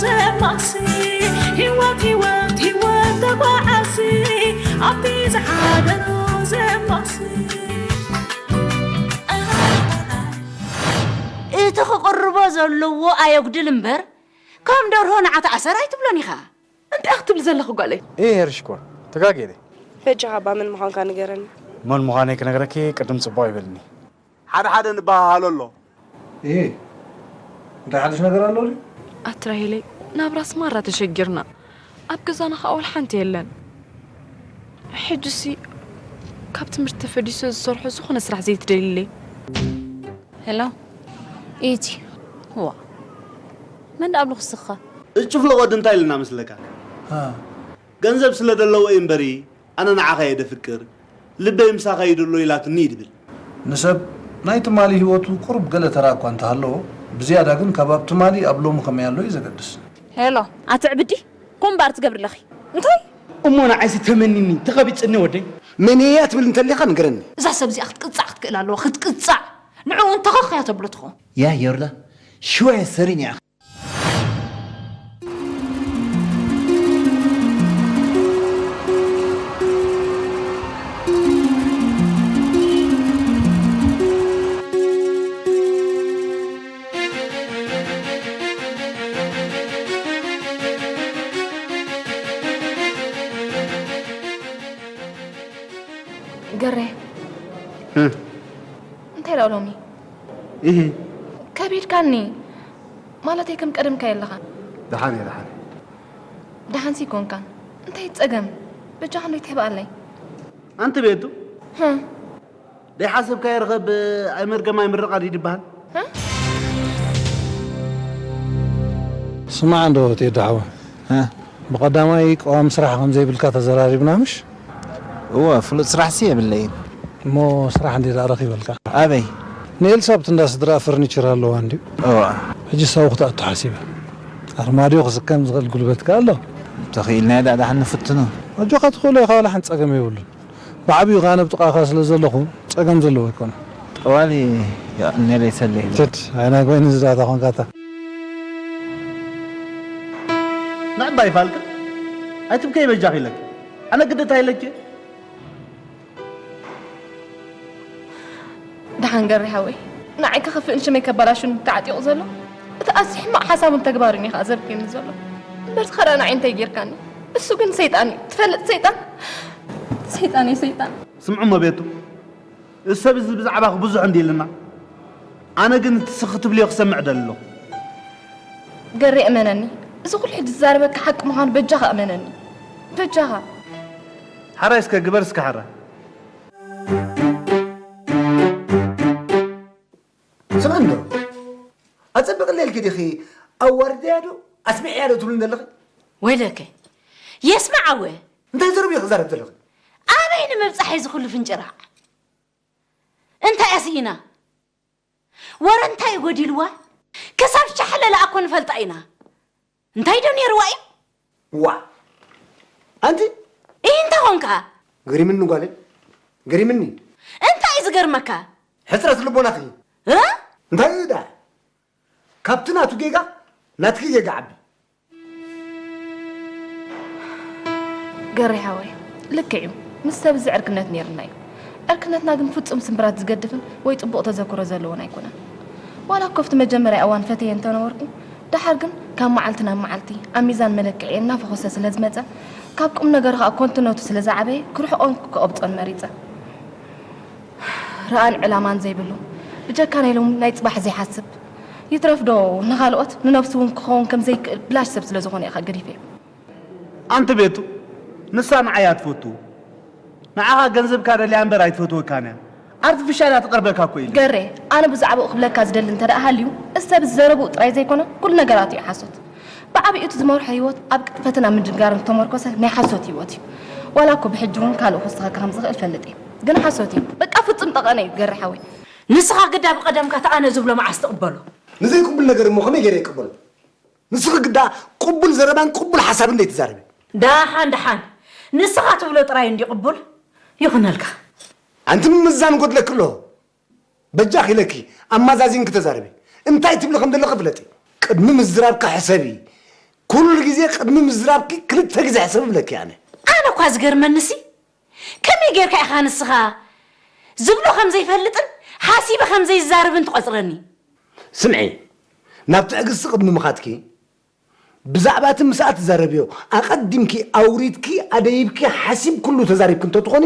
ዘማሲ ህይወት ህይወት ህይወት ተጓዓሲ ኣብቲ ዝሓደሮ ዘማሲ እቲ ክቕርቦ ዘለዎ ኣየጉድል እምበር ከም ደርሆ ንዓ ተኣሰር ኣይትብሎን ኢኻ። እንታይ ክትብል ዘለኺ ጓለይ? ايه يا رشكور تقاقيلي በጃኻ እባ መን ምዃንካ ንገረኒ። መን ምዃነይ ክነግረኪ ቅድም ጽቡቕ ይበልኒ ሓደ ሓደ ንበሃሃሎ ኣሎ ይሄ እንታይ ሓድሽ ነገር ኣሎ ድዩ? ኣቲ ራሄለይ ናብራስ ማራ ተሸጊርና ኣብ ገዛና ኸኣ ወላ ሓንቲ የለን ሕጅሲ ካብ ትምህርቲ ተፈዲሰ ዝሰርሖ ዝኾነ ስራሕ ዘይትደልይለይ ሄሎ ኢቲ ዋ መን ደኣ ኣብሉ ክስኻ እጭፍሎ ወዲ እንታይ ኢልና መስለካ ገንዘብ ስለ ደለዎ እዩ እምበሪ ኣነ ንዓኻ እየ ደፍቅር ልበይ ምሳኻ እዩ ደሎ ኢላትኒ እዩ ድብል ንሰብ ናይ ትማሊ ህይወቱ ቁሩብ ገለ ተራ እኳ እንተሃለዎ ብዝያዳ ግን ካብ ኣብ ትማሊ ኣብ ሎሚ ከመይ ኣሎ እዩ ዘገድስ ሄሎ ኣትዕብዲ ኮምባር ትገብሪ ኣለኺ እንታይ እሞ ንዓይሲ ተመኒኒ ተቐቢፅኒ ወደይ መን እያ ትብል እንተሊኻ ንገረኒ እዛ ሰብ እዚኣ ክትቅጻዕ ክትክእል ኣለዋ ክትቅጻዕ ንዕኡ እንተኸኽያ ተብሎ ትኸውን ያ ዮርዳ ሽወያ ሰሪን እያ ገሬ እንታይ ደኣ ሎሚ እህ ከቢድካኒ ማለተይ ከም ቀደምካ የለኻን ደሓን እየ ደሓን ደሓንሲ ይኮንካን እንታይ ጸገም በጃኻ እንዶ ይትሕብኣለይ ኣንቲ ቤቱ ደይሓሰብካዮ ርኸብ ኣይመርገም ኣይምርቓ ድዩ ዝበሃል ስማዕ እንዶ ቴዲ ሓወ ብቐዳማይ ቀዋሚ ስራሕ ከም ዘይብልካ ተዘራሪብና ምሽ እወ ፍሉጥ ስራሕሲ የብለይን እሞ ስራሕ እንዴ ደኣ ረኺበልካ ኣበይ ንኤልሳብት እንዳ ስድራ ፈርኒቸር ኣለዋ እንድዩ እወ ሕጂ ሳው ክትኣቱ ሓሲበ ኣርማድዮ ክስከም ዝኽእል ጉልበትካ ኣሎ ተኽኢልናዮ ደኣ ደሓን ንፍትኖ ኣጆኻ ትኽእሎ ኢኻ ዋላ ሓንቲ ጸገም የብሉን ብዓብዩ ከኣ ነብ ጥቓኻ ስለ ዘለኹ ጸገም ዘለዎ ኣይኮነ ጠዋሊ የቐንየለይ ሰለይ ትድ ኣይና ኮይኒ ዝዳታ ኾንካታ ንዕባይ ፋልካ ኣይትብከይ በጃኺ ኢለኪ ኣነ ግደታ ኢለኪ ደሓን ገሪ ሓወይ ንዓይ ከኽፍእን ሽመይ ከባላሹን ተዓጢቑ ዘሎ እቲ ኣዝዩ ሕማቕ ሓሳቡን ተግባሩን እዩ ከዓ ዘርኪኒ ዘሎ እምበር ዝኸዳ ንዓይ እንታይ ጌርካኒ እሱ ግን ሰይጣን እዩ ትፈልጥ ሰይጣን ሰይጣን እዩ ሰይጣን ስምዑ መቤቱ እዚ ሰብ እዚ ብዛዕባኺ ብዙሕ እንዲ ኢልና ኣነ ግን እቲ ስኺ ትብልዮ ክሰምዕ ደሊ ኣለኹ ገሪ እመነኒ እዚ ኩሉ ሕጂ ዝዛረበካ ሓቂ ምዃኑ በጃኻ እመነኒ በጃኻ ሓራይ እስከ ግበር እስከ ሓራይ ስምዕንዶ ኣጸብቕለይ ኢልኪ ዲኺ ኣዋርድያ ዶ ኣስሚዕያ ዶ ትብሉን ዘለኺ ወይለከ የስማዕ ኣወ እንታይ ዘረብ እዩ ክዛረብ ዘለኺ ኣበይ ንምብጻሕ እዚ ኩሉ ፍንጭራዕ እንታይ ኣስኢና ወረ እንታይ ጎዲልዋ ክሳብ ሻሕለላ ኣኮ ንፈልጣ ኢና እንታይ ዶ ነይርዋ እዩ ዋ ኣንቲ ይህ እንታይ ኾንካ ገሪምኒ ጓለይ ገሪምኒ እንታይ እዩ ዝገርመካ ሕፅረት ልቦናኺ እ እንታይ እዩ ዳ ካብቲ ናቱ ጌጋ ናትኪ ጌጋ ዓቢ ገሬ ሓወይ ልክዕ እዩ ምስ ሰብ እዚ ዕርክነት ነይርና እዩ ዕርክነትና ግን ፍጹም ስምብራት ዝገድፍን ወይ ጽቡቕ ተዘክሮ ዘለዎን ኣይኮነን ዋላ እኮ ኣብቲ መጀመርያ እዋን ፈተየ እንተነበርኩ ደሓር ግን ካብ መዓልቲ ናብ መዓልቲ ኣብ ሚዛን መለክዒ እናፈኾሰ ስለ ዝመጸ ካብ ቁም ነገሩ ከዓ ኮንትነቱ ስለ ዝዓበየ ክርሕቖን ክቐብጾን መሪጸ ረኣን ዕላማን ዘይብሉ ብጀካ ናይ ሎም ናይ ጽባሕ ዘይሓስብ ይትረፍ ዶ ንኻልኦት ንነብሱ እውን ክኸውን ከም ዘይክእል ብላሽ ሰብ ስለ ዝኾነ ኢኻ ገዲፈዮ ኣንቲ ቤቱ ንሳ ንዓይ ኣትፈቱ ንዓኻ ገንዘብካ ደልያ እምበር ኣይትፈትወካን እያ ኣርቲፊሻል እያ ትቐርበካ እኮ ኢሉ ገሬ ኣነ ብዛዕባኡ ክብለካ ዝደሊ እንተ ደኣ ሃልዩ እዚ ሰብ እዚ ዘረብኡ ጥራይ ዘይኮነ ኩሉ ነገራቱ እዩ ሓሶት ብዓብይኡ እቲ ዝመርሖ ህይወት ኣብ ቅጥፈትን ኣብ ምድንጋርን ዝተመርኮሰ ናይ ሓሶት ህይወት እዩ ዋላ እኮ ብሕጂ እውን ካልእ ክወስኸካ ከም ዝኽእል ፈልጥ እየ ግን ሓሶት እዩ በቃ ፍጹም ጠቐነ እዩ ገሬ ሓወይ ንስኻ ግዳ ብቐደምካ እቲ ኣነ ዝብሎ መዓስ ትቕበሎ ንዘይቅቡል ነገር እሞ ከመይ ገይረ ይቅበሎ ንስኺ ግዳ ቅቡል ዘረባን ቅቡል ሓሳብን ዘይትዛረቢ ደሓን ደሓን ንስኻ ትብሎ ጥራይ እንዲ ቅቡል ይኹነልካ ኣንቲ ምምዛን ጎድለኪ ኣሎ በጃኺ ኢለኪ ኣማዛዚንኪ ተዛረቢ እንታይ ትብሊ ከም ዘለኺ ፍለጢ ቅድሚ ምዝራብካ ሕሰቢ ኩሉ ግዜ ቅድሚ ምዝራብኪ ክልተ ግዜ ሕሰብ እብለኪ ኣነ። ኣነ እኳ ዝገርመንሲ፣ ከመይ ጌርካ ኢኻ ንስኻ ዝብሎ ከም ዘይፈልጥን ሓሲበ ከም ዘይዛረብን ትቖጽረኒ? ስምዒ፣ ናብ ትዕግስቲ ቅድሚ ምኻድኪ፣ ብዛዕባ እቲ ምስኣ ትዛረብዮ ኣቐዲምኪ ኣውሪድኪ ኣደይብኪ ሓሲብ ኩሉ ተዛሪብኪ እንተትኾኒ፣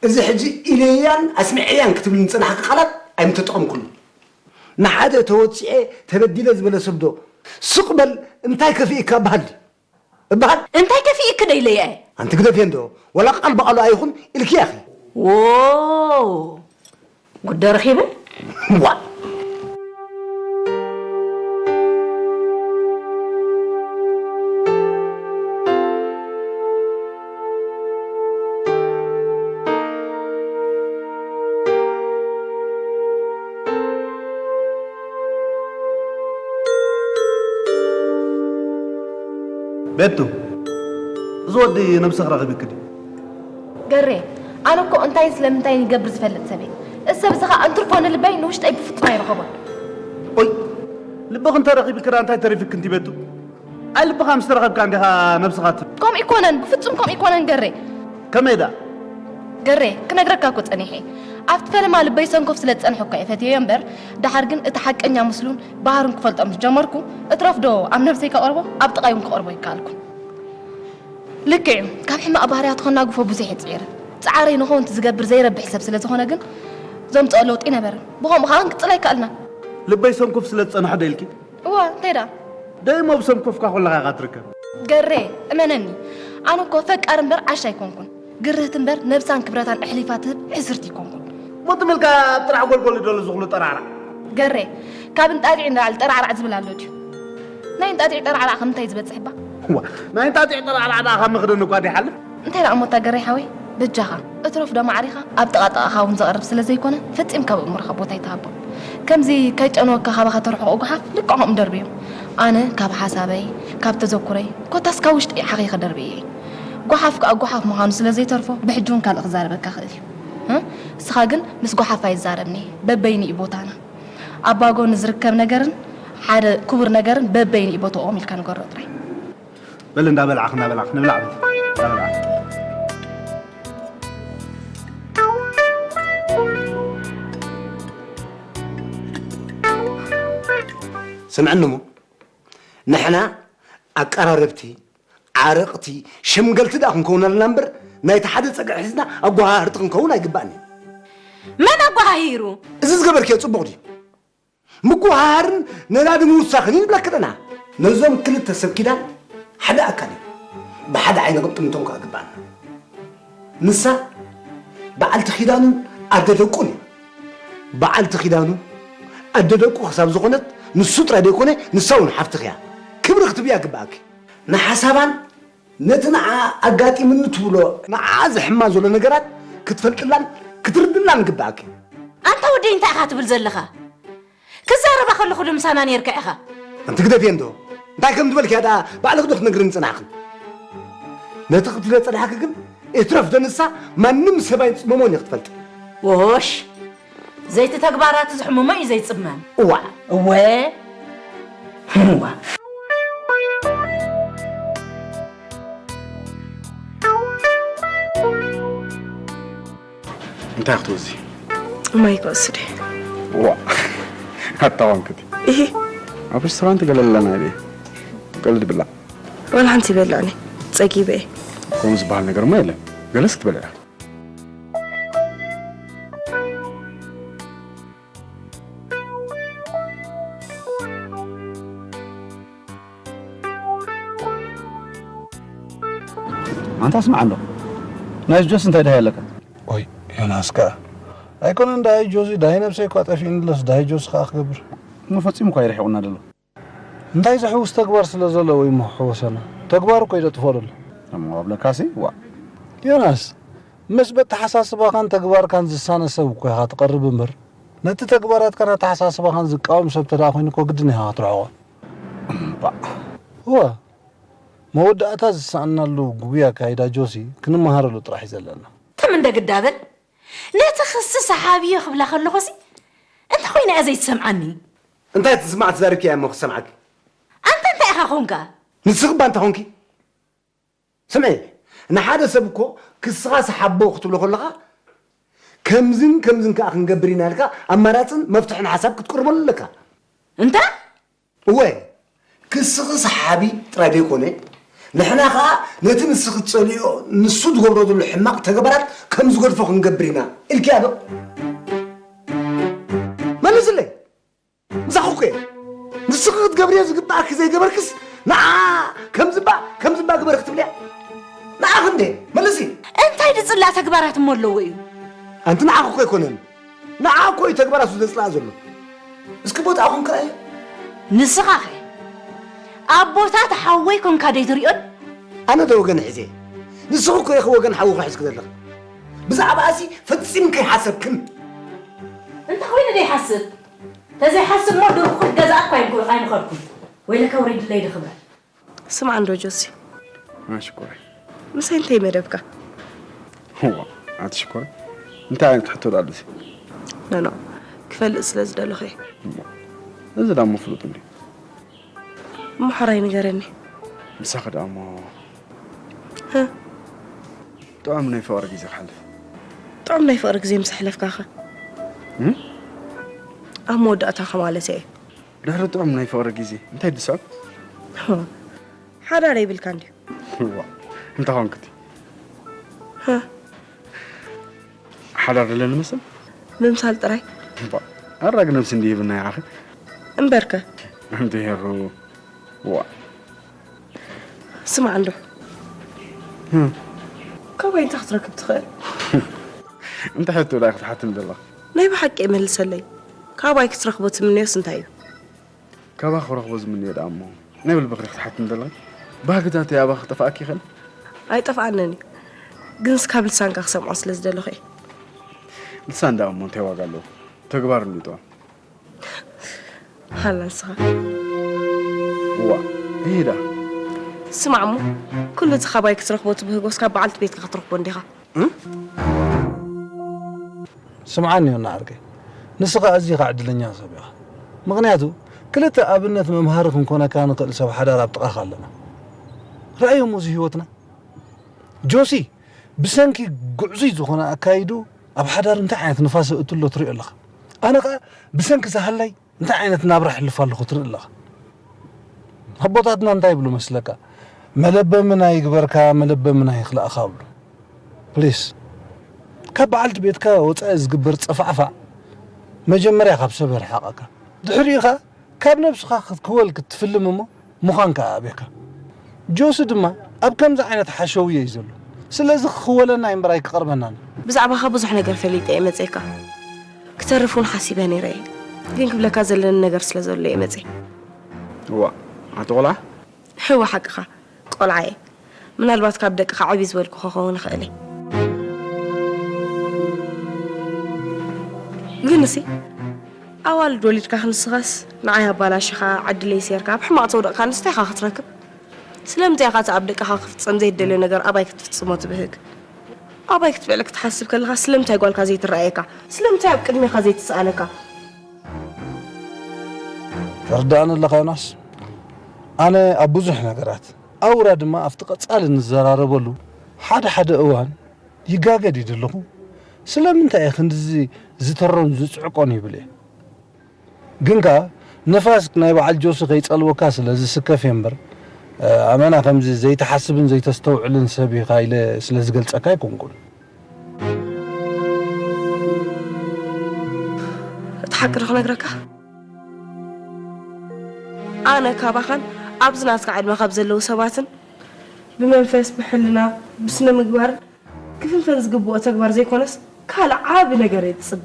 እዚ ሕጂ ኢለያን ኣስሚዐያን ክትብልኒ ዝጸናሕኪ ቃላት ኣይምተጠቐምኩሉ። ንሓደ ተወጺዐ ተበዲለ ዝበለ ሰብዶ ስቕ በል እንታይ ከፊእካ በሃል ድዩ? እበሃል? እንታይ ከፊእኪ ደይለየ? ኣንቲ ግደፍየ እንዶ፣ ወላ ቃል ብቓሉ ኣይኹን ኢልኪ ያኺ። ዎ! ጉድ ዶ ረኺበ? ዋእ! ቤቱ፣ እዚ ወዲ ነብስኽ ረኺብክ ድዩ? ገሬ፣ ኣነ እኮ እንታይን ስለምንታይን ይገብር ዝፈልጥ ሰብ እየ። እዚ ሰብ እዚ ኸኣ እንትርፎ ንልበይ ንውሽጠይ ብፍጹም ኣይረኸቦን። ኦይ፣ ልብኽ እንተ ረኺብክ ደኣ እንታይ ተሪፍክ እንቲ ቤቱ? ኣይ ልብኻ ምስ ተረኸብካ እንዲኻ ነብስኻ ት- ከምኡ ይኮነን፣ ብፍጹም ከምኡ ይኮነን ገሬ። ከመይ ደኣ? ገሬ፣ ክነግረካ እኮ ጸኒሐ። ኣብቲ ፈለማ ልበይ ሰንኮፍ ስለ ዝጸንሐ እኳ እየ ፈትየዮ እምበር፣ ደሓር ግን እቲ ሓቀኛ ምስሉን ባህሩን ክፈልጦ ምስ ጀመርኩ፣ እትረፍ ዶ ኣብ ነብሰይ ከቕርቦ፣ ኣብ ጥቓይ እውን ክቐርቦ ኣይከኣልኩን። ልክዕ እዩ፣ ካብ ሕማቕ ባህርያቱ ከናግፎ ብዙሕ እየ ጽዒረ። ጻዕረይ ንኸውንቲ ዝገብር ዘይረብሕ ሰብ ስለ ዝኾነ ግን፣ ዘምጽኦ ለውጢ ኣይነበረን። ብኸምኡ ኸኣ ክንቅጽል ኣይከኣልናን። ልበይ ሰንኮፍ ስለ ዝጸንሖ ዶ ኢልኪ? እወ፣ እንታይ ደኣ? ደይሞ ብሰንኮፍካ ከለኻ ኢኻ ትርከብ። ገሬ፣ እመነኒ፣ ኣነ እኮ ፈቃር እምበር ዓሻ ኣይኮንኩን። ግርህቲ እምበር ነብሳን ክብረታን ኣሕሊፋ ትህብ ሕስርቲ ኣይኮንኩን። ሞት ምልካ ጥራሕ ጎልጎል ይደሉ ዝኽሉ ጠራዕራዕ። ገሬ፣ ካብ እንጣጢዕ ንላዕሊ ጠራዕራዕ ዝብል ኣሎ ድዩ? ናይ እንጣጢዕ ጠራዕራዕ ከም እንታይ ዝበጽሕ እባ? ዋ፣ ናይ እንጣጢዕ ጠራዕራዕ ደኣ ካብ መኽደኒ እኳ ይሓልፍ። እንታይ ደኣ እሞ እታ ገሬ ሓወይ፣ በጃኻ፣ እትረፍ ዶ ማዕሪኻ፣ ኣብ ጥቓ ጥቓኻ እውን ዝቐርብ ስለ ዘይኮነ፣ ፈጺምካ ኣብ ኣእምሮኻ ቦታ ኣይትሃቦ። ከምዚ ከይጨነወካ ካባኻ ተርሕቖ ጓሓፍ ልክዖም ደርብዮም። ኣነ ካብ ሓሳበይ፣ ካብ ተዘኩረይ፣ ኮታስ ካብ ውሽጠይ ሓኺኸ ደርብየ እየ። ጓሓፍ ከኣ ጓሓፍ ምዃኑ ስለ ዘይተርፎ፣ ብሕጂ እውን ካልእ ክዛረበካ ክእል እዩ። እ? ንስኻ ግን ምስ ጓሓፍ ኣይዛረብን እየ። በበይኑ እዩ ቦታና። ኣብ ባጎ ንዝርከብ ነገርን ሓደ ክቡር ነገርን በበይኑ እዩ ቦታኦም ኢልካ ንገሮ ጥራይ። በል እንዳበላዕኽ፣ እንዳበላዕኽ፣ ንብላዕ በል። እንዳበላዕኽ። ስምዕኒ እሞ፣ ንሕና ኣቀራረብቲ፣ ዓረቕቲ፣ ሸምገልቲ ደኣ ክንከውን ኣለና እምበር፣ ናይቲ ሓደ ጸግዒ ሒዝና ኣጓሃህርቲ ክንከውን ኣይግባእን እዩ። መን ኣጓሃሂሩ? እዚ ዝገበርክዮ ጽቡቕ ድዩ? ምጉሃሃርን ነዳዲ ምውሳኽን እዩ ንብለኪ ኣለና። ነዞም ክልተ ሰብ ኪዳን ሓደ ኣካል እዩ። ብሓደ ዓይኒ ክንጥምቶም ከኣ ግባእና። ንሳ በዓልቲ ኪዳኑን ኣደ ደቁን እዩ። በዓልቲ ኪዳኑ ኣደ ደቁ ክሳብ ዝኾነት ንሱ ጥራይ ደይኮነ ንሳ እውን ሓፍትኺ እያ። ክብሪ ክትብያ ግባእኪ። ንሓሳባን ነቲ ንዓ ኣጋጢምኒ ትብሎ ንዓ ዘሕማ ዘሎ ነገራት ክትፈልጥላን ክትርድላን ግባእኪ። ኣንታ ወደይ እንታይ ኢኻ ትብል ዘለኻ? ክዛረባ ከለኹ ዶ ምሳና ኔርካ ኢኻ? ኣንቲ ግደፍየ እንዶ። እንታይ ከም ዝበልክያ ደኣ ባዕልኺ ዶ ክትነግርኒ ጸናሕኺ? ነቲ ክትብልዮ ጸናሕኪ ግን እትረፍ ዶ ንሳ ማንም ሰብ ኣይጽመሞን እዩ ክትፈልጢ። ወሽ! ዘይቲ ተግባራት ዝሕምሞ እዩ ዘይጽመም። እዋ! እወ! እዋ! እንታይ ክትወዚ? ማይ ክወስድ እየ። ዋ! ኣታ ዋንክቲ። እሂ። ኣብ ሬስቶራንት ገለ ኣለና ድየ? ቀልድ ብላዕ። ዋላ ሓንቲ ይበላዕኒ። ጸጊበ እየ። ከምኡ ዝበሃል ነገር እሞ የለን። ገለስ ክትበልዕ ኢኻ። ኣንታ ስማዕ እንዶ። ናይ ጆሲ እንታይ ደሃይ ኣለካ? ኦይ፣ ዮናስ ከኣ። ኣይኮነን ደሃይ ጆሲ፣ ደሃይ ነብሰይ እኳ ጠፊእኒ ኣሎስ፣ ደሃይ ጆሲ ከኣ ክገብር። እሞ ፈጺሙ እኳ ይርሒቑና ደሎ። እንታይ ዘሕውስ ተግባር ስለ ዘሎ ወይ እሞ ሕወሰና? ተግባሩ እኮ እዩ ዘጥፍኦ ዘሎ። እሞ ኣብለካሲ፣ ዋ። ዮናስ፣ ምስ በተሓሳስባኻን ተግባርካን ዝሳነ ሰብ እኮ ኢኻ ትቐርብ እምበር፣ ነቲ ተግባራትካን ኣተሓሳስባኻን ዝቃወም ሰብ ተደኣ ኮይኑ እኮ ግድን ኢኻ ክትርሕቖ። እምባእ። እወ፣ መወዳእታ ዝሰኣናሉ ጉጉይ ኣካይዳ ጆሲ ክንመሃረሉ ጥራሕ እዩ ዘለና። ትም እንደ ግዳ በል። ነቲ ክሲ ሰሓብዮ ክብላ ከለኹሲ፣ እንታይ ኮይና እያ ዘይትሰምዓኒ? እንታይ ትስማዕ ተዛሪብክያ እሞ ክሰምዓኪ? ኣንተ እንታይ ኢኻ ኾንካ? ንስኺ እባ እንታይ ኾንኪ? ስምዒ፣ ንሓደ ሰብ እኮ ክስኻ ሰሓቦ ክትብሎ ከለኻ፣ ከምዝን ከምዝን ከኣ ክንገብር ኢና ኢልካ ኣማራጽን መፍትሕን ሓሳብ ክትቅርበሉ ኣለካ። እንታይ? እወ፣ ክስኺ ሰሓቢ ጥራይ ዘይኮነ፣ ንሕና ከኣ ነቲ ንስኺ ትጸልዮ፣ ንሱ ዝገብሮ ዘሎ ሕማቕ ተግባራት ከም ዝገድፎ ክንገብር ኢና ኢልክያ ዶ? መልስለይ። ምሳኹ እኮ እየ። ንስኺ ክትገብርዮ ዝግብኣኪ ዘይገበርክስ፣ ንዓ ከምዝባ፣ ከምዝባ ግበር ክትብልያ? ንዓኺ እንዴ? መልሲ። እንታይ ዝጽላእ ተግባራት እሞ ኣለዎ እዩ? ኣንቲ ንዓኺ እኮ ኣይኮነን። ንዓ እኮ እዩ ተግባራቱ ዘጽልኣ ዘሎ። እስኪ ቦታኹም ክረኣየ። ንስኻኸ ኣቦታት ሓወይ ኮንካ ደይትሪኦን? ኣነ ዶ ወገን ሒዘ? ንስኺ እኮ ኢኺ ወገን ሓውኺ ሒዝኪ ዘለኺ። ብዛዕባኣሲ ፈጺምኪ ኣይሓሰብክን። እንተ ኾይኑ ደይሓስብ። ተዘይሓስብ እሞ ድርኩ ክትገዝኣ እኳ ኣይምኮ-፣ ኣይምኸድኩን። ወይለካ ውሪድለይ ድኽበል። ስማዕ እንዶ ጆሲ። አ፣ ሽኮረይ። ምሳይ እንታይ መደብካ? እዋ፣ ኣቲ ሽኮረይ። እንታይ ዓይነት ሕቶ ደኣ ኣሉሲ? ኖ፣ ኖ። ክፈልጥ ስለ ዝደለኹ እየ። እሞ፣ እዚ ደኣ እሞ ፍሉጥ እንድዩ። እሞ ሕራይ ንገረኒ። ምሳኺ ደኣ እሞ ህ? ጥዑም ናይ ፍቕሪ ግዜ ክሓልፍ። ጥዑም ናይ ፍቕሪ ግዜ ምስ ኣሕለፍካኸ? እም? ኣብ መወዳእታኸ ማለት እየ። ድሕሪ ጥዑም ናይ ፍቕሪ ግዜ እንታይ ድስዕብ? ሓዳር የብልካ እንድዩ። እዋ፣ እንታይ ኾንክቲ? ህ? ሓዳር ደለኒ መስል? ምምሳል ጥራይ? እባ፣ ኣራግ ነብሲ እንድዩ ይብና ይዓኺ። እምበርከ? እንድሄሩ፣ ዋ። ስማዕ እንዶ። እም። ካባይ እንታይ ክትረክብ ትኽእል? እንታይ ሕቶ ደኣ ክትሓትኒ ዘለኻ? ናይ ብሓቂ መልሰለይ። ካባይ ክትረኽቦ ትምነዮስ እንታይ እዩ? ካባኺ ክረኽቦ ዝምነዮ ደኣ እሞ፣ ናይ ብልብኺ ክትሓትኒ ዘለኺ? ባህግታተይ ኣባኺ ክጠፍኣኪ ይኽእል? ኣይጠፍኣንን እዩ። ግንስ ካብ ልሳንካ ክሰምዖ ስለ ዝደለኹ እየ። ልሳን ደኣ እሞ እንታይ ዋጋ ኣለዎ? ተግባር እንድዩ ጥዑም። ሃላ ንስኻ። እዋ፣ ይሄዳ። ስማዕ እሞ፣ ኩሉ እቲ ካባይ ክትረኽቦ ትብህጎስ ካብ በዓልቲ ቤትካ ክትረኽቦ እንዲኻ። እም? ስምዓኒ ዮና ዓርከይ፣ ንስኻ ኣዚኻ ዕድለኛ ሰብ ኢኻ። ምኽንያቱ፣ ክልተ ኣብነት መምሃሪ ክንኮነካ ንኽእል ሰብ ሓዳር ኣብ ጥቓኻ ኣለና። ረኣዮ እሞ እዚ ህይወትና። ጆሲ፣ ብሰንኪ ግዕዙይ ዝኾነ ኣካይዱ ኣብ ሓዳር እንታይ ዓይነት ንፋስ የእቱ ኣሎ ትሪኦ ኣለኻ። ኣነ ኸኣ ብሰንኪ ዝሃላይ እንታይ ዓይነት ናብራ ሕልፍ ኣለኹ ትርኢ ኣለኻ። ኣቦታትና እንታይ ይብሉ መስለካ? መለበምና ይግበርካ፣ መለበምና ይኽላእኻ ይብሉ። ፕሊስ፣ ካብ በዓልቲ ቤትካ ወጻኢ ዝግበር ጸፋዕፋዕ መጀመርያ ካብ ሰብ የርሕቐካ። ድሕሪኡ ኸኣ ካብ ነብስኻ ክትክወል ክትፍልም እሞ ምዃን ከኣ ኣቤካ። ጆሲ ድማ ኣብ ከምዚ ዓይነት ሓሸውየ እዩ ዘሎ። ስለዚ ክኽወለና እዩ እምበር ኣይክቐርበናን። ብዛዕባኻ ብዙሕ ነገር ፈሊጠ እየ መጺኤካ። ክተርፍ እውን ሓሲበ ነይረ እየ። ግን ክብለካ ዘለኒ ነገር ስለ ዘሎ እየ መጺኤ። እዋ፣ ኣቲ ቆልዓ? እወ፣ ሓቅኻ። ቆልዓ እየ። ምናልባት ካብ ደቅኻ ዕብይ ዝበልኩ ክኸውን ይኽእል እየ። ግን እሲ ኣዋልድ ወሊድካ ክንስኻስ ንዓይ ኣባላሽኻ፣ ዕድለይ ሴርካ፣ ኣብ ሕማቕ ተውደቕካ፣ ንስታይ ኢኻ ክትረክብ። ስለምንታይ ኢኻ እቲ ኣብ ደቅኻ ክፍጸም ዘይደልዮ ነገር ኣባይ ክትፍጽሞ ትብህግ? ኣባይ ክትብዕል ክትሓስብ ከለኻ ስለምንታይ ጓልካ ዘይትረኣየካ? ስለምንታይ ኣብ ቅድሜኻ ዘይትስኣለካ? ተረዳእኒ ኣለኻ ዮናስ? ኣነ ኣብ ብዙሕ ነገራት፣ ኣውራ ድማ ኣብቲ ቀጻሊ ንዘራረበሉ ሓደ ሓደ እዋን ይጋገ ድየ ዘለኹ? ስለምንታይ እየ ክንድዚ ዝተሮን ዝጽዕቆን ይብል እየ። ግን ከኣ ንፋስ ናይ በዓል ጆሲ ከይጸልወካ ስለ ዝስከፍ እየ እምበር፣ ኣመና ከምዚ ዘይትሓስብን ዘይተስተውዕልን ሰብ ኢኻ ኢለ ስለ ዝገልጸካ ኣይኮንኩን። እቲ ሓቂ ዶ ክነግረካ? ኣነ ካባኻን ኣብዚ ናትካ ዕድመ ካብ ዘለዉ ሰባትን ብመንፈስ፣ ብሕልና፣ ብስነ ምግባር ክፍንፈን ዝግብኦ ተግባር ዘይኮነስ ካልእ ዓቢ ነገር እየ ዝጽበ።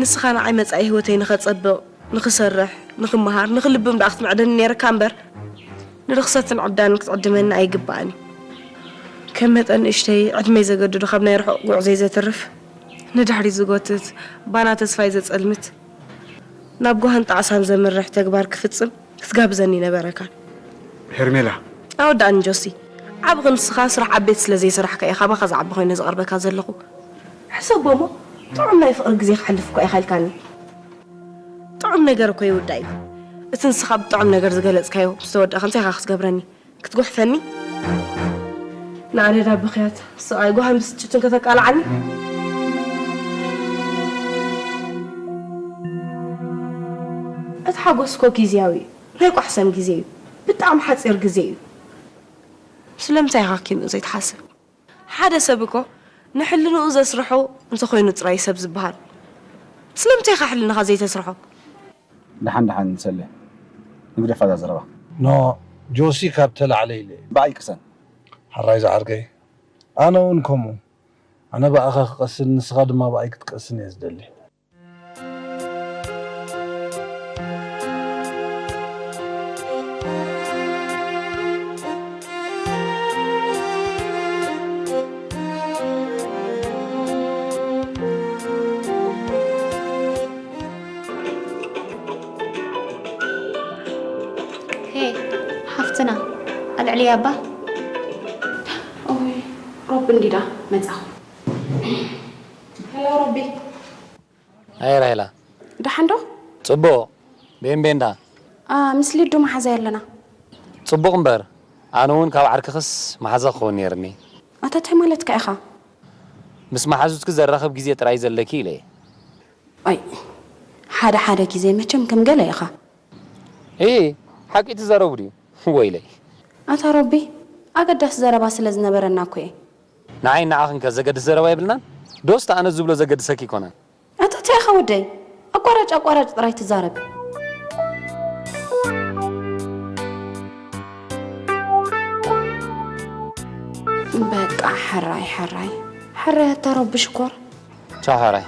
ንስኻ ንዓይ መጻኢ ህይወተይ ንኸጸብቕ፣ ንኽሰርሕ፣ ንኽመሃር፣ ንኽልብም ደኣ ክትምዕደኒ ነይርካ እምበር፣ ንርኽሰትን ዕብዳንን ክትዕድመኒ ኣይግባእን እዩ። ከም መጠን ንእሽተይ ዕድመይ ዘገድዶ ካብ ናይ ርሑቕ ጉዕዞይ ዘትርፍ፣ ንድሕሪት ዝጎትት፣ ባና ተስፋይ ዘጸልምት፣ ናብ ጓህን ጣዕሳን ዘምርሕ ተግባር ክፍጽም ክትጋብዘኒ ነበረካን። ሄርሜላ። ኣወዳእኒ ጆሲ። ዓቢ ክንስኻ ስራሕ ዓበይቲ ስለ ዘይሰራሕካ እየ ካባኻ ዝዓቢ ኮይነ ዝቐርበካ ዘለኹ። ሕሰቦ እሞ፣ ጥዑም ናይ ፍቕሪ ግዜ ክሓልፍ እኳ ኢኻ ኢልካኒ። ጥዑም ነገር እኮ ይውዳእ እዩ። እቲ ንስኻ ብጥዑም ነገር ዝገለጽካዮ ምስ ተወደእካ እንታይ ኢኻ ክትገብረኒ? ክትጉሕፈኒ? ንኣደዳ ብኽያት ስቓይ ጓህን ብስጭትን ከተቃልዓኒ? እቲ ሓጎስ እኮ ግዝያዊ እዩ። ናይ ቋሕሰም ግዜ እዩ። ብጣዕሚ ሓጺር ግዜ እዩ። ስለምንታይ ኢኻ ኪንኡ ዘይትሓስብ? ሓደ ሰብ እኮ ንሕልንኡ ዘስርሖ እንተኾይኑ ጥራይ ሰብ ዝበሃል። ስለምንታይ ኢኻ ሕልንኻ ዘይተስርሖ? ደሓን ደሓን ሰሌ፣ ንግደፋ እዛ ዘረባ። ኖ፣ ጆሲ ካብ ተላዕለ ኢለ። ብኣይ ቅሰን። ሕራይ ዝዓርከይ፣ ኣነ እውን ከምኡ። ኣነ ብኣኻ ክቐስን ንስኻ ድማ ብኣይ ክትቀስን እየ ዝደሊ። ሄ ሓፍትና ኣልዕልያ እባ። ኦይ ሮቢ እንዲዳ መጻኹ። ሄሎ ሮቢ። ኣይ ራሄላ። ደሓን ዶ? ጽቡቕ። ቤንቤንዳ። ኣ ምስ ሊዱ መሓዛይ ኣለና። ጽቡቕ እምበር ኣነ እውን ካብ ዓርክኽስ መሓዛ ክኸውን ነይርኒ። ኣታ ታይ ማለትካ ኢኻ? ምስ መሓዙትኪ ዘራኽብ ግዜ ጥራይ ዘለኪ ኢለ እየ። ኣይ ሓደ ሓደ ግዜ መቸም ከም ገለ ኢኻ። እሂ ሓቂ ትዛረቡ ድዩ? ወይለይ። ኣታ ሮቢ ኣገዳሲ ዘረባ ስለ ዝነበረና እኮ እየ። ንዓይ ንዓኽን ከ ዘገድስ ዘረባ የብልናን? ዶስ እቲ ኣነ ዝብሎ ዘገድሰኪ ኣይኮነን? ኣታ እንታይ ኢኻ ወደይ? ኣቋራጭ ኣቋራጭ ጥራይ ትዛረብ። በቃ ሕራይ ሕራይ ሕራይ ኣታ ሮቢ ሽኮር። ቻው ሓራይ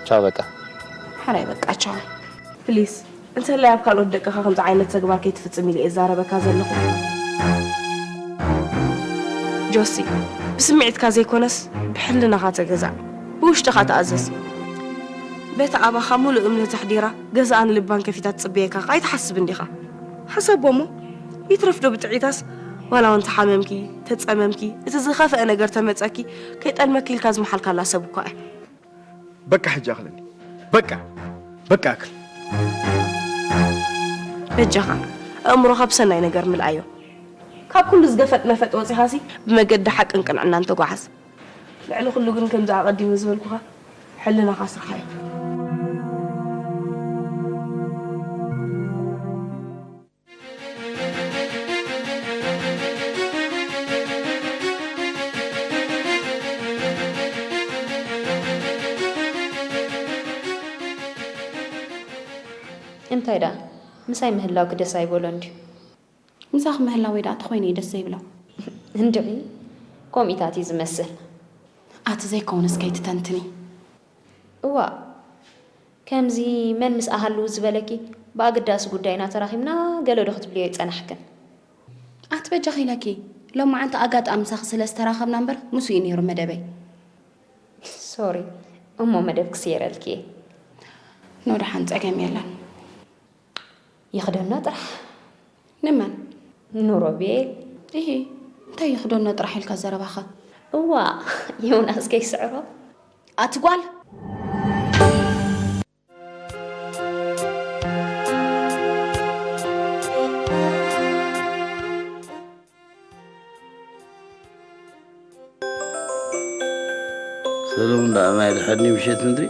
ቻው በቃ። ሓራይ በቃ ቻው። ፕሊስ እንተላይ ኣብ ካልኦት ደቅኻ ከምዚ ዓይነት ተግባር ከይትፍጽም ኢለ እየ ዝዛረበካ ዘለኹ። ጆሲ ብስምዒትካ ዘይኮነስ ብሕልናኻ ተገዛእ፣ ብውሽጥኻ ተኣዘዝ። በቲ ኣባኻ ሙሉእ እምነት ኣሕዲራ ገዛኣ ንልባን ከፊታ ትጽበየካ ከኣ ኣይትሓስብን ዲኻ? ሕሰቦ እሞ ይትረፍ ዶ ብጥዒታስ ዋላ እውን ተሓመምኪ ተጸመምኪ እቲ ዝኸፍአ ነገር ተመጸኪ ከይጠልመኪ ኢልካ ዝመሓልካላ ሰብ እኳ እያ። በቃ ሕጂ ኣኽለኒ በቃ በቃ ኣክል። በጃኻ ኣእምሮኻ ብሰናይ ነገር ምልኣዮ። ካብ ኩሉ ዝገፈጥ መፈጥ ወጺኻሲ ብመገዲ ሓቅን ቅንዕናን ተጓዓዝ። ልዕሊ ኩሉ ግን ከምዚ ኣቐዲመ ዝበልኩኻ ሕልናኻ ስርሓዮ። እንታይ ደኣ ምሳይ ምህላውኪ ደስ ኣይበሎን ድዩ? ምሳኺ ምህላወይ ደኣ ተኾይነ እዩ ደስ ዘይብሎ። እንድዒ ከምኢታት እዩ ዝመስል። ኣቲ ዘይከውንስ ከይትተንትኒ። እዋእ ከምዚ መን ምስኣ ሃልው ዝበለኪ ብኣገዳሲ ጉዳይና ተራኺብና ገለ ዶ ክትብልዮ ይጸናሕክን። ኣቲ በጃኺ ኢለኪ ሎማዓንቲ ኣጋጣሚ ምሳኺ ስለ ዝተራኸብና እምበር ምስኡ እዩ ነይሩ መደበይ። ሶሪ እሞ መደብኪ ስየረልኪ እየ። ኖ ደሓን ጸገም የለን። ይኽደኖ ጥራሕ። ንመን? ንሮቤል። ኢሂ እንታይ ይኽደኖ ጥራሕ ኢልካ ዘረባኻ? እዋእ ዮናስ ከይስዕሮ። ኣቲ ጓል። ሰለሙን ደኣ ማይ ድሓኒ ምሸት ምድሪ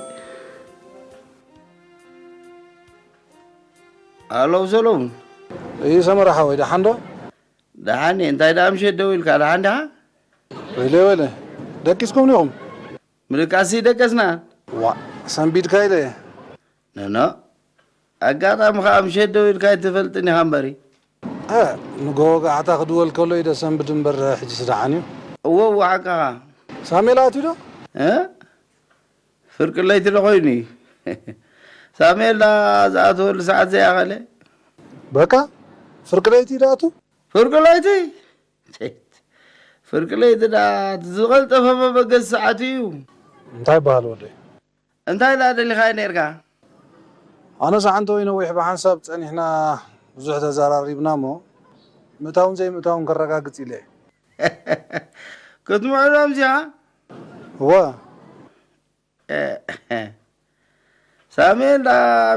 ኣለው ሰለሙን። እይ ሰመረ ሓወይ ደሓን ዶ? ደሓን እየ። እንታይ ደኣ ምሸት ደው ኢልካ ደሓን ዲኻ? ወይለ ወይለ ደቂስኩም ዲኹም? ምልቃሲ ደቀስና። ዋእ ሰንቢድካ ኢለ እየ። ነኖ ኣጋጣሚ ኸኣ ምሸት ደው ኢልካ ኣይትፈልጥን ኢኻ እምበሪ። እ ንጎ ወጋሕታ ክድወል ከሎ እዩ ደሰንብድ እምበር ሕጂስ ደሓን እዩ። እወ እወ ሓቅኻ። ሳሙኤል ኣትዩ ዶ? እ ፍርቂ ለይቲ ዶ ኾይኑ እዩ። ሳሙኤል ደኣ ዝኣተወሉ ሰዓት ዘይኣኸለ። በቃ ፍርቂ ለይቲ እዩ ደኣቱ? ፍርቂ ለይቲ ቴት፣ ፍርቂ ለይቲ ደኣ እቲ ዝቐልጠፈ መበገሲ ሰዓት እዩ። እንታይ ይበሃል ወደይ? እንታይ ደኣ ደሊኻዮ ነይርካ? ኣነስ ዓንተወይ ነዊሕ ብሓንሳብ ጸኒሕና ብዙሕ ተዘራሪብና እሞ ምእታውን ዘይምእታውን ከረጋግጽ ኢለ እየ። ክትምዕዶም እዚኣ? እወ። ሳሜ እንዳ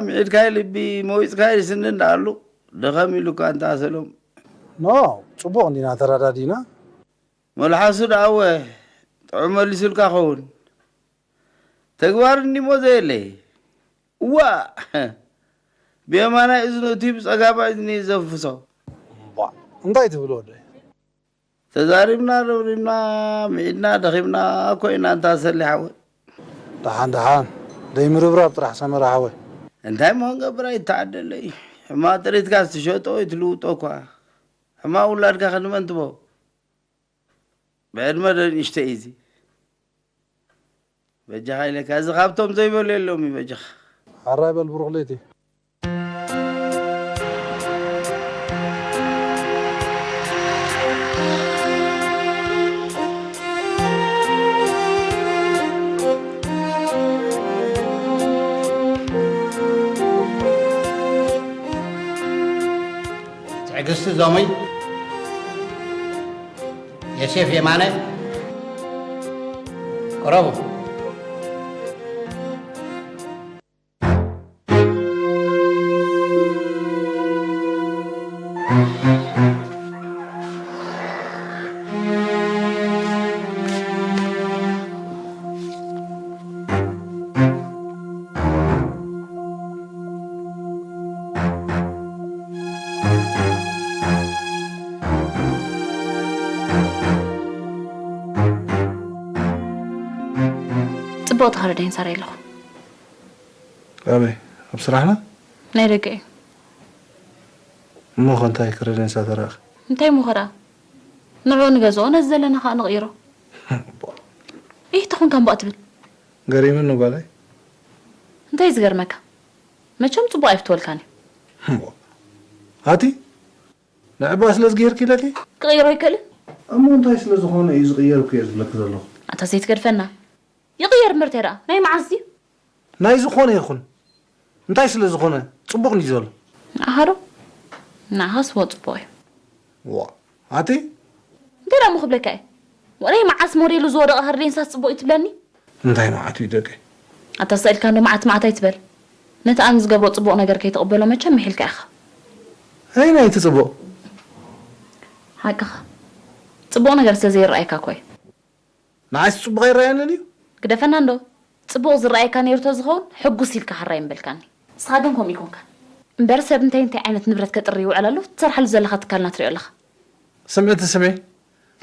ምዒድካይ ልቢ መዊፅካይ ስኒ እንዳኣሉ ደኸም ኢሉካ እንታ ሰሎም። ኖ፣ ጽቡቕ እንዲና ተረዳዲና። መልሓሱ ደኣወ ጥዑም መሊሱልካ ኸውን። ተግባር እንዲሞ ዘየለ። እዋ! ብየማናይ እዝኑ እቲ ብጸጋማይ እዝኒ ዘፍሶ። እምቧ፣ እንታይ ትብል ወደይ? ተዛሪብና ረብሪብና ምዒድና ደኺምና እኮ ኢና እንታ ሰሊ ሓወይ። ደሓን ደሓን፣ ደይምርብራብ ጥራሕ ሰመረ ሓወይ። እንታይ እሞ ክንገብር ኣይተዓደለይ። ሕማቕ ጥሪትካ ትሸጦ ወይ ትልውጦ እኳ። ሕማቕ ውላድካ ክንመን ትቦ። ብዕድመ ዶ ንእሽተይ እዩ እዚ። በጃኻ ኢለካ፣ እዚ ካብቶም ዘይበሉ የለውም እዩ በጃኻ። ሓራይ በል ብሩኽ ለይቲ። ትዕግስቲ ዞመይ፣ ዮሴፍ የማነ፣ ቅረቡ። ጽቡቕ ተኸረደኝ ሳራ ኣለኹ። ኣበይ? ኣብ ስራሕና? ናይ ደገ እዩ። እሞ ኸ እንታይ ክረደንሳ ተራእኺ? እንታይ እሞ ኸ ደኣ? ንዕኡ ንገዝኦ፣ ነዚ ዘለና ኸኣ ንቕይሮ። እህ፣ ተኾንካ እምባእ ትብል። ገሪሙኒ ጓለይ። እንታይ እዩ ዝገርመካ? መቸም ጽቡቕ ኣይፍትወልካን እዩ። እሞ፣ ኣቲ ንዕባ ስለ ዝገይርኪ ኢለኪ? ክቕይሮ ኣይክእልን። እሞ እንታይ ስለ ዝኾነ እዩ ዝቕየር እኮ እየ ዝብለኪ ዘለኹ። ኣታ ዘይትገድፈና። ይቕየር እምበር እንታይ ደኣ? ናይ መዓስ ድዩ? ናይ ዝኾነ ይኹን። እንታይ ስለ ዝኾነ ጽቡቕ እዩ ዘሎ። ንዓኻ ዶ? ንዓኻስ እወ ጽቡቕ እዩ። ዋ፣ ኣቲ? እንታይ ደኣ እሞ ክብለካ እየ? ወ ናይ መዓስ ሞዴሉ ዝወደቐ ከርዴንሳስ ጽቡቕ እዩ ትብለኒ? እንታይ መዓት እዩ ደቀይ? ኣታ ስኢልካ እንዶ መዓት መዓት ኣይትበል። ነቲ ኣን ዝገብሮ ጽቡቕ ነገር ከይትቕበሎ መቸም ምሒልካ ኢኻ። ኣይ ናይቲ ጽቡቕ? ሓቅኻ። ጽቡቕ ነገር ስለ ዘይረኣየካ እኮ እዩ። ንዓይስ ጽቡቕ ኣይረኣየንን እዩ? ግደፈና እንዶ። ጽቡቕ ዝረኣየካ ነይሩ ተዝኸውን ሕጉስ ኢልካ ሕራይ ምበልካኒ። ንስኻ ግን ከምኡ ኣይኮንካን። እምበር ሰብ እንታይ እንታይ ዓይነት ንብረት ከጥሪ ይውዕል ኣሎ ትሰርሓሉ ዘለኻ ትካልና ትሪኦ ኣለኻ። ስምዕቲ ስሜ፣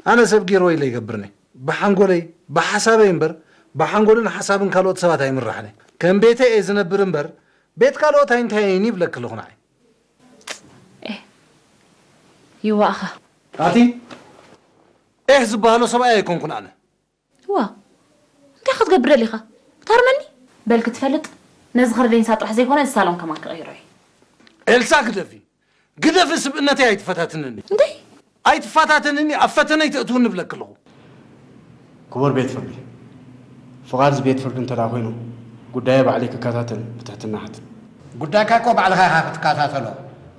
ኣነ ሰብ ገይርዎ ኢለ ይገብርኒ። ብሓንጎለይ፣ ብሓሳበይ እምበር፣ ብሓንጎልን ሓሳብን ካልኦት ሰባት ኣይምራሕን እየ። ከም ቤተይ እየ ዝነብር እምበር፣ ቤት ካልኦት ኣይንታየይን ይብለኪ ኣለኹ ንዓይ። ኤህ፣ ይዋእኻ። ኣቲ ኤህ ዝበሃሎ ሰብኣይ ኣይኮንኩን ኣነ። ዋ፣ እንታይ ክትገብር ደሊኻ? ክትሃርመኒ? በል ክትፈልጥ፣ ነዚ ከርዴንሳ ጥራሕ ዘይኮነ፣ እዚ ሳሎን ከማን ክቕይሮ እየ። ኤልሳ ግደፊ። ግደፊ፣ ስብእነተይ ኣይትፈታትንኒ። እንታይ? ኣይትፈታተንኒ፣ ኣብ ፈተነ ኣይተእትውኒ እብለኪ ኣለኹ። ክቡር ቤት ፍርዲ፣ ፍቓድ እዚ ቤት ፍርዲ እንተ ደኣ ኮይኑ፣ ጉዳየ ባዕለይ ክከታተል ብትሕትና እሓትት። ጉዳይካ እኮ ባዕልኻ ኢኻ ክትከታተሎ።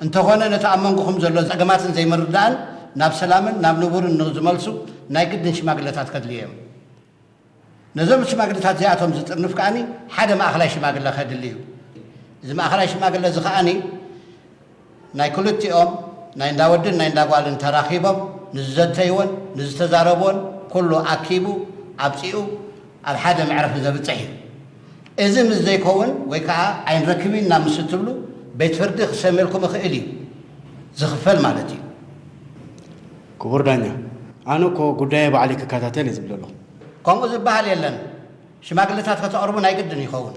እንተኾነ፣ ነቲ ኣብ መንጎኹም ዘሎ ጸገማትን ዘይምርድዳእን ናብ ሰላምን ናብ ንቡርን ንዝመልሱ ናይ ግድን ሽማግለታት ከድልዩ እዮም። ነዞም ሽማግለታት እዚኣቶም ዝጥርንፍ ከኣኒ ሓደ ማእኸላይ ሽማግለ ከድሊ እዩ። እዚ ማእኸላይ ሽማግለ እዚ ከኣኒ ናይ ክልቲኦም ናይ እንዳ ወድን ናይ እንዳ ጓልን ተራኺቦም ንዝዘተይዎን ንዝተዛረብዎን ኩሉ ኣኪቡ ኣምጺኡ ኣብ ሓደ መዕረፊ ዘብጽሕ እዩ። እዚ ምስ ዘይከውን ወይ ከኣ ኣይንረክብን ኢና ምስ እትብሉ ቤት ፍርዲ ክሰምየልኩም ይኽእል እዩ። ዝኽፈል ማለት እዩ። ክቡር ዳኛ፣ ኣነ እኮ ጉዳየ ባዕለይ ክከታተል እየ ዝብል ዘለኹ። ከምኡ ዝበሃል የለን። ሽማግለታት ከተቕርቡ ናይ ግድን ይኸውን።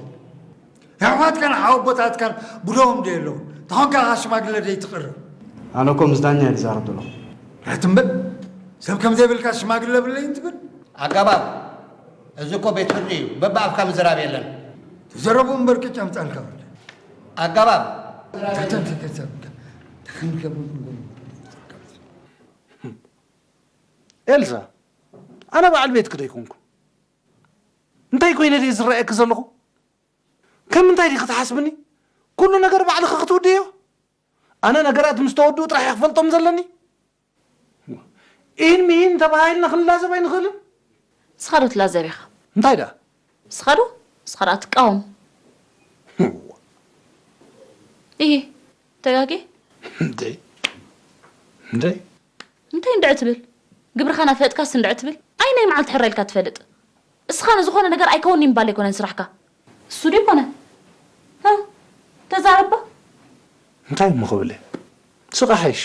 ኣሕዋትካን ሓወቦታትካን ብደዎም ዶ የለውን? ተኾንካ ኢኻ ሽማግለ ደይትቕርብ? ኣነ እኮ ምስ ዳኛ እየ ዝዛረብ ዘለኹ። ኣትምበል፣ ሰብ ከም ዘይብልካ ሽማግለ ብለይን ትብል? ኣገባብ፣ እዚ እኮ ቤት ፍርዲ እዩ። በብኣፍካ ምዝራብ የለን። ተዘረቡ እምበር ቅጭ ኣምጻልካ ወደ። ኣገባብ። ተተም ተተም። ኤልሳ፣ ኣነ በዓል ቤትኪ ዶ ኣይኮንኩን? እንታይ ኮይነ ድየ ዝረኣየኪ ዘለኹ? ከም ምንታይ ዲኺ ትሓስብኒ? ኩሉ ነገር ባዕልኺ ክትውድእዮ? ኣነ ነገራት ምስ ተወድኡ ጥራሕ እየ ክፈልጦም ዘለኒ። ኢን ሚን ተባሂልና ክንላዘብ ኣይንኽእልን? ንስኻ ዶ ትላዘብ ኢኻ? እንታይ ደኣ? ንስኻ ዶ? ንስኻ ደኣ ትቃወም። እሂ፣ ተጋጌ? እንተይ እንተይ እንታይ እንድዒ ትብል? ግብርኻ ናፈለጥካስ እንድዒ ትብል? ኣይ ናይ መዓልቲ ሕራይ ኢልካ ትፈልጥ? እስኻ ንዝኾነ ነገር ኣይከውን'ዩ ምባል ኣይኮነን ስራሕካ። እሱ ድዩ ኮነ? ሃ? ተዛረባ። እንታይ እሞ ክብል እየ? ስቕ ሓይሽ።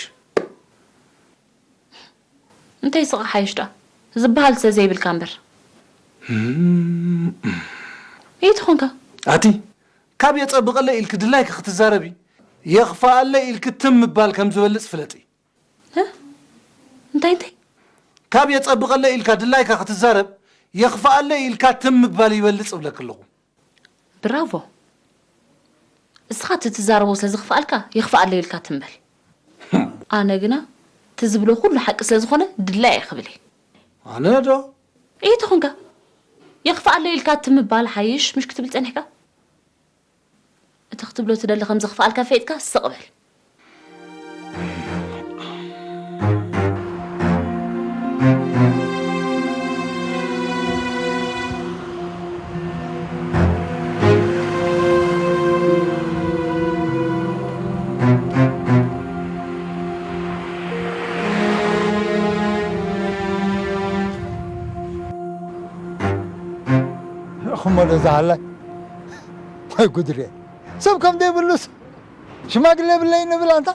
እንታይ ስቕ ሓይሽ ደኣ? ዝበሃል ስለ ዘይብልካ እምበር። እም፣ እም። ኢትኾንካ። ኣቲ፣ ካብ የጸብቐለይ ኢልኪ ድላይኪ ክትዛረቢ፣ የኽፍኣለይ ኢልኪ ትም ምባል ከም ዝበልጽ ፍለጢ። እ? እንታይ እንታይ? ካብ የጸብቐለይ ኢልካ ድላይካ ክትዛረብ፣ የኽፍኣለይ ኢልካ ትም ምባል ይበልጽ እብለኪ ኣለኹ። ብራቮ። እስኻ እቲ ትዛረቦ ስለ ዝኽፍኣልካ የኽፍኣለይ ኢልካ ትም በል። ኣነ ግና እቲ ዝብሎ ኩሉ ሓቂ ስለ ዝኾነ ድላይ እየ ክብል እየ። ኣነ ዶ? ኢተኾንካ የኽፍኣለይ ኢልካ ትም ምባል ሓይሽ ምሽ ክትብል ጸኒሕካ? እቲ ክትብሎ ትደሊ ከም ዘኽፍኣልካ ፈሊጥካ ስቕ በል። እኹሞ ዶ ዝሃላይ? ወይ ጉድሬ። ሰብ ከም ዘይብሉስ ሽማግለ የብለይ ንብል ኣንታ።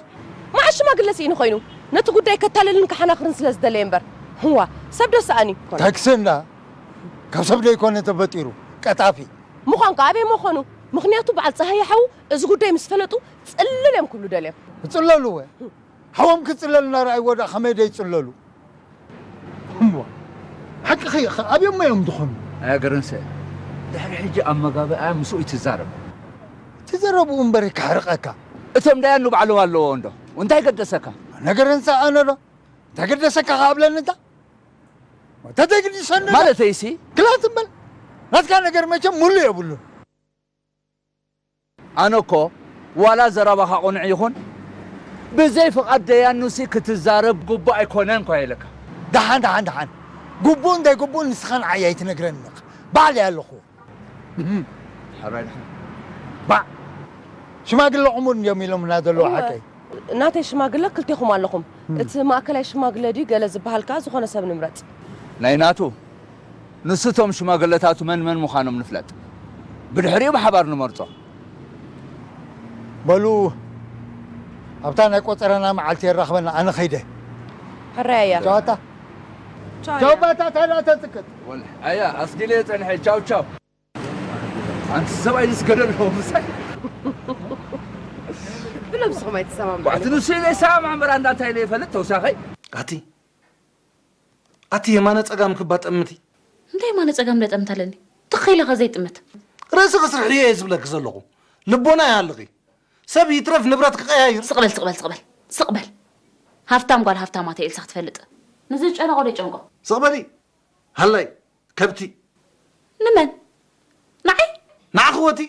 መዓስ ሽማግለ ስኢኑ ኮይኑ? ነቲ ጉዳይ ከታልልን ከሓናኽርን ስለ ዝደለየ እምበር። ህዋ፣ ሰብ ዶ ሰኣን እዩ? ታክሲ እንዳ ካብ ሰብ ደይኮነ ተፈጢሩ ቀጣፊ። ምዃን ከ ኣበይ ምኾኑ? ምኽንያቱ በዓል ጸሃየ ሓዉ እዚ ጉዳይ ምስ ፈለጡ ጽልል እዮም ክብሉ ደልዮም። ይጽለሉ ወ ሓዎም ክጽለል እናረኣይዎ ደኣ ከመይ ደይጽለሉ? እሞ ሓቅኺ ኢኺ፣ ኣብዮሞ እዮም ዝኾኑ። ኣያ ገረንሰ፣ ድሕሪ ሕጂ ኣብ መጋብኣ ምስኡ ይትዛረብ። ትዘረብኡ እምበር ከሕርቐካ። እቶም ዳያኑ ባዕሎም ኣለዎ እንዶ፣ እንታይ ገደሰካ? ነገረንሰ ኣነ ዶ? እንታይ ገደሰካ ከኣብለኒ እንታ? ተዘይግድሰኒ ዶ? ማለተይሲ? ክላስ እምበል፣ ናትካ ነገር መቸም ሙሉእ የብሉን። ኣነ እኮ ዋላ ዘረባኻ ቅኑዕ ይኹን ብዘይ ፍቓድ ደያኑሲ ክትዛረብ ግቡእ ኣይኮነን እኳ ኢለካ። ደሓን ደሓን ደሓን ግቡእን ዘይግቡእን ንስኻ ንዓይ ኣይትነግረንን ኢኻ። ባዕለይ ኣለኹዎ። ሕራይ ደሓን። ባዕ ሽማግለ ዕሙር እንድዮም ኢሎምና ዘለዉ ሓቀይ። ናተይ ሽማግለ ክልቴኹም ኣለኹም። እቲ ማእከላይ ሽማግለ ድዩ ገለ ዝበሃል ከኣ ዝኾነ ሰብ ንምረጽ። ናይ ናቱ ንሱ እቶም ሽማግለታቱ መን መን ምዃኖም ንፍለጥ። ብድሕሪኡ ብሓባር ንመርጾ። በሉ ኣብታ ናይ ቆጸራና መዓልቲ የራኽበና፣ ኣነ ኸይደ። ሕራይ እያ። ጨዋታ ቻው ባታ ታዳ ተጽቅጥ። ኣያ ኣስጊለ ጸንሐ። ቻው ቻው። ኣንቲ ሰብኣይ ዝስገደሉ ምሳይ ብሎም ስኹም ኣይትሰማምዑ። ባዕቲ ንሱ ኢለ ይሰማማዕ እምበር ኣንዳ እንታይ ኢለ ይፈልጥ ተውሳኸይ። ኣቲ ኣቲ የማነ ጸጋም ክባ ጠምቲ። እንታይ የማነ ጸጋም ደጠምት ኣለኒ? ትኽ ኢለ ኸ ዘይጥምት? ርእሲ ክስርሕዮ እየ ዝብለኪ ዘለኹ። ልቦና ይሃልኺ። ሰብ ይትረፍ ንብረት ክቐያይር። ስቕ በል ስቕ በል ስቕ በል ስቕ በል። ሃፍታም ጓል ሃፍታማ ተይ ኢልሳ ክትፈልጥ። ንዝጨነቖ ዶ ይጨንቆ? ስቕ በሊ። ሃላይ ከብቲ። ንመን? ንዓይ? ንዓኺ ወቲ።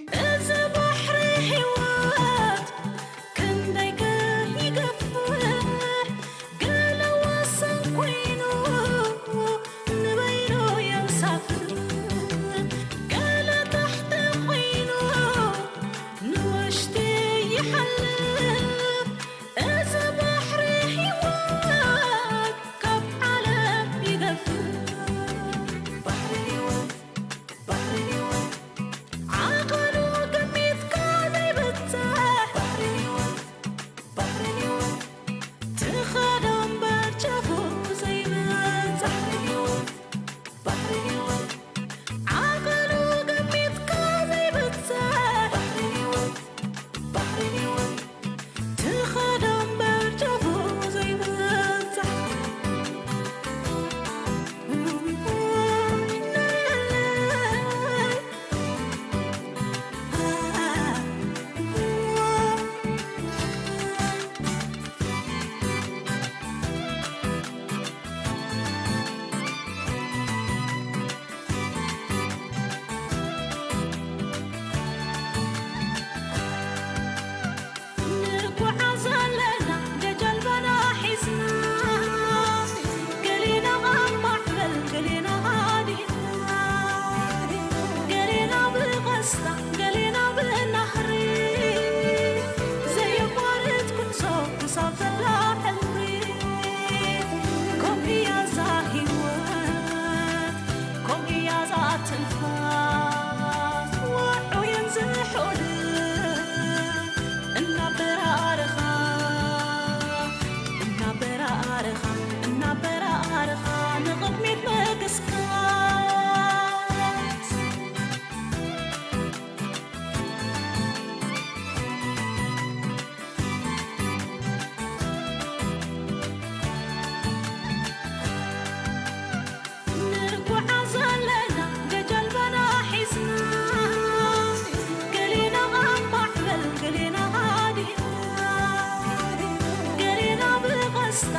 ዘላ ሕልሚ፣ ከምኡ እያ እዛ ህይወት፣ ከምኡ እያ እዛ ትንፋስ፣ ውዑይን ዝሑልን እናበራረኻ፣ እናበራረኻ፣ እናበራረኻ ንቕድሚት ምግስጋስ። ንጓዓዝ ኣለና ጀልባና ሒዝና፣ ገሌና ኣብ ማዕበል፣ ገሌና ሃዲና፣ ገሌና ብቐስታ፣